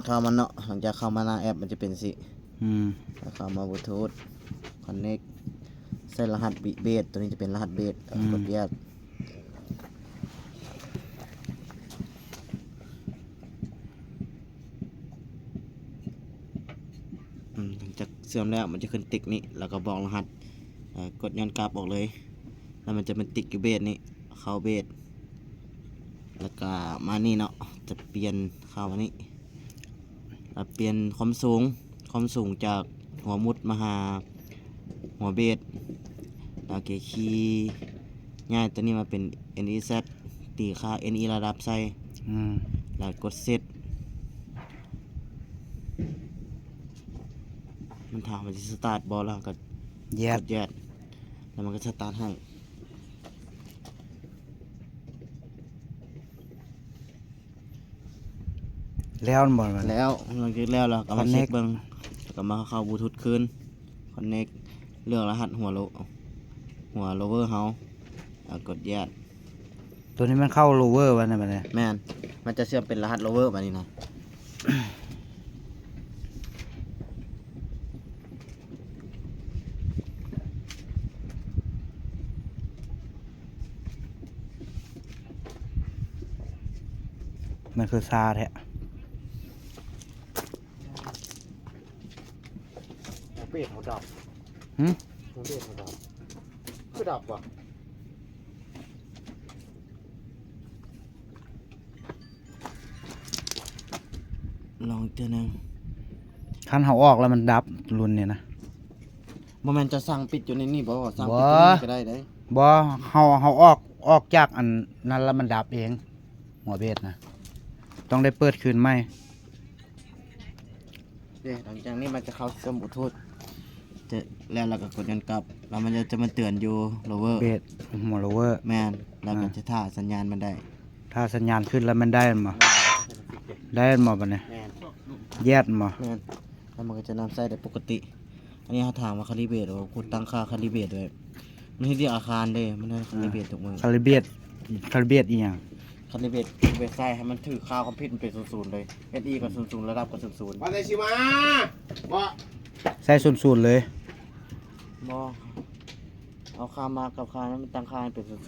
ເຂົ້າມາເນາະ ຫຼັງຈາກເຂົ້າມາໜ້າແອັບມັນຈະເປັນຊີ້ ອືມ ແລ້ວເຂົ້າມາບລູທູດ ຄອນເນັກ ໃສ່ລະຫັດເບດ ໂຕນີ້ຈະເປັນລະຫັດເບດ ອືມ ກົດແຢດ ອືມ ຫຼັງຈາກເຊື່ອມແລ້ວ ມັນຈະຂຶ້ນຕິກນີ້ ແລ້ວກໍບອກລະຫັດ ເອີ ກົດຍ້ອນກັບອອກເລີຍ ແລ້ວມັນຈະເປັນຕິກຢູ່ເບດນີ້ ເຂົ້າເບດ ແລ້ວກະມານີ້ເນາະ ຈະປ່ຽນເຂົ້າອັນນີ້ ແລ້ວປ່ຽນຄວາມສູງ ຄວາມສູງຈາກຫົວມຸດມາຫາຫົວເບດ ແລ້ວກະຄີຍ້າຍຕົວນີ້ມາເປັນ ເອັນອີແຊັດ ຕີຄ່າ ເອັນອີ ລະດັບໃສ່ ອືມ ແລ້ວກົດເຊັດ ມັນຖາມວ່າຊິສະຕາດບໍ່ ແລ້ວກໍແຢດ ກົດແຢດ ແລ້ວມັນກໍສະຕາດໃຫ້. ແລ້ວບໍ່ ແລ້ວ ຫຼັງຈາກແລ້ວ ເຮົາກໍມາເຊັກເບິ່ງ ແລ້ວກໍມາເຂົ້າບລູທູດຄືນ ຄອນເນັກ ເລືອກລະຫັດຫົວໂລ ຫົວໂລເວີເຮົາ ແລ້ວກົດແຢດ ໂຕນີ້ມັນເຂົ້າໂລເວີບັດນີ້ ແມ່ນ ມັນຈະເຊື່ອມເປັນລະຫັດໂລເວີບັດນີ້ນະ. ມັນຄືຊ້າແທ້ ເບດເຮົາດັບ ຫື? ເບດເຮົາດັບ ຄືດັບວະ? ລອງເທື່ອໜຶ່ງ ຄັນເຮົາອອກແລ້ວມັນດັບ ລຸ້ນນີ້ນະ. ບໍ່ແມ່ນເຈົ້າສັ່ງປິດຢູ່ໃນນີ້ບໍ່? ສັ່ງ ບໍ່ ປິດຢູ່ໃນນີ້ກໍໄດ້ເດ້. ບໍ່ ເຮົາ ເຮົາອອກ ອອກຈາກອັນນັ້ນແລ້ວມັນດັບເອງ ຫົວເບດນະ ຕ້ອງໄດ້ເປີດຄືນໃໝ່. ເດ້ ຫຼັງຈາກນີ້ມັນຈະເຂົ້າເຊື່ອມບລູທູດ ຈະ ແລ້ວ ແລ້ວກໍກົດຍ້ອນກັບ ແລ້ວມັນຈະ ຈະມາເຕືອນຢູ່ໂລເວີ ເບດ ຫົວໂລເວີ ແມ່ນ ແລ້ວກໍ ອ່າ ຈະຖ້າສັນຍານມັນໄດ້ ຖ້າສັນຍານຂຶ້ນແລ້ວມັນໄດ້ແມ່ນບໍ່? ແມ່ນ ໄດ້ແມ່ນບໍ່ບັດນີ້? ແມ່ນ ແຢດແມ່ນບໍ່? ແມ່ນ ແລ້ວມັນກໍຈະນຳໃຊ້ໄດ້ປົກກະຕິ. ອັນນີ້ເຮົາຖາມວ່າຄາລີເບດ ໂອ້ ກົດຕັ້ງຄ່າຄາລີເບດໄວ້ ມັນເຮັດວຽກອາຄານເດ້ ມັນໃຫ້ຄາລີເບດທຸກມື້. ຄາລີເບດ ຄາລີເບດອີ່ຫຍັງ? ຄາລີເບດ ເວັບໄຊໃຫ້ມັນຖືກຄ່າຄວາມຜິດ ມັນເປັນສູນໆເລີຍ ເອັນອີກໍສູນໆ ລະດັບກໍສູນໆ. ວ່າແຕ່ຊິມາ ບໍ່ ໃສ່ສູນໆເລີຍ? ບໍ່ ເອົາຄ່າມາກັບຄ່ານັ້ນ ມັນຕັ້ງຄ່າໃຫ້ເປັນສູນໆ.